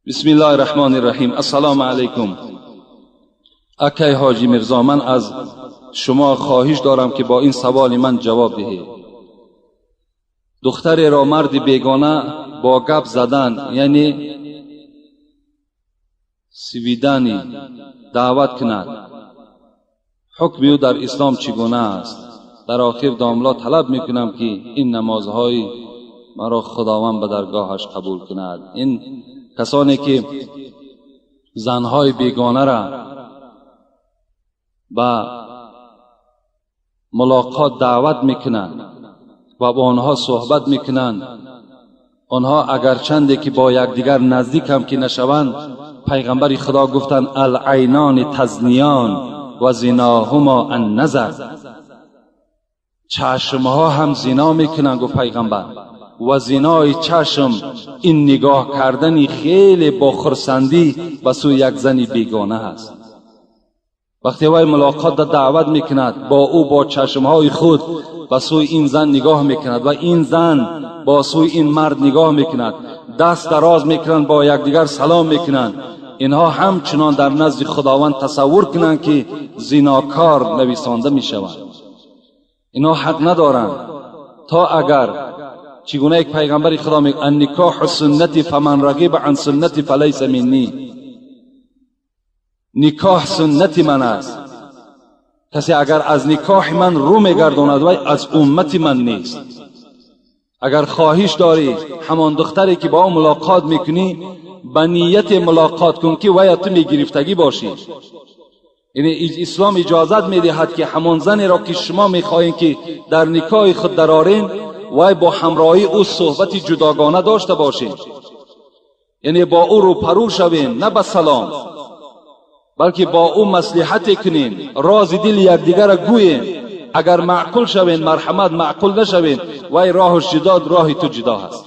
بسم الله الرحمن الرحیم. السلام علیکم اکی حاجی میرزا، من از شما خواهش دارم که با این سوال من جواب دهید. دختری را مرد بیگانه با گپ زدن، یعنی свидание، دعوت کند، حکم او در اسلام چگونه است؟ در آخر داملا طلب میکنم که این نمازهای مرا خداوند به درگاهش قبول کند. این کسانی که زنهای بیگانه را به ملاقات دعوت میکنند و با آنها صحبت میکنند، آنها اگرچنده که با یکدیگر نزدیک هم که نشوند، پیغمبر خدا گفتند: العینان تزنیان و زناهما النظر. چشمها هم زنا میکنند، گفت پیغمبر، و زنای چشم این نگاه کردن خیلی با خرسندی به سوی یک زن بیگانه هست. وقتی وی ملاقات دعوت میکند، با او با چشمهای خود به سوی این زن نگاه میکند و این زن با سوی این مرد نگاه میکند، دست دراز میکنند، با یکدیگر سلام میکنند، اینها همچنان در نزد خداوند تصور کنند که زیناکار نویسانده میشوند. اینها حق ندارند تا اگر چگونه یک پیغمبر خدا میگه: النکاح سنتی فمن رغب عن سنتی فلیس منی. نکاح سنت من است، کسی اگر از نکاح من رو میگرداند، وی از امت من نیست. اگر خواهش داری، همان دختری که با او ملاقات میکنی، به نیت ملاقات کن که وی تو میگرفتگی باشی. یعنی اسلام اجازت میدهد که همان زنی را که شما میخواهید که در نکاح خود درارین، وی با همراهی او صحبت جداگانه داشته باشین، یعنی با او رو پرو شوین، نه به سلام، بلکه با او مصلحت کنین، راز دل یکدیگر را گویین. اگر معقول شوین، مرحمت، معقول نشوین، وی راهش جدا، راه تو جدا هست.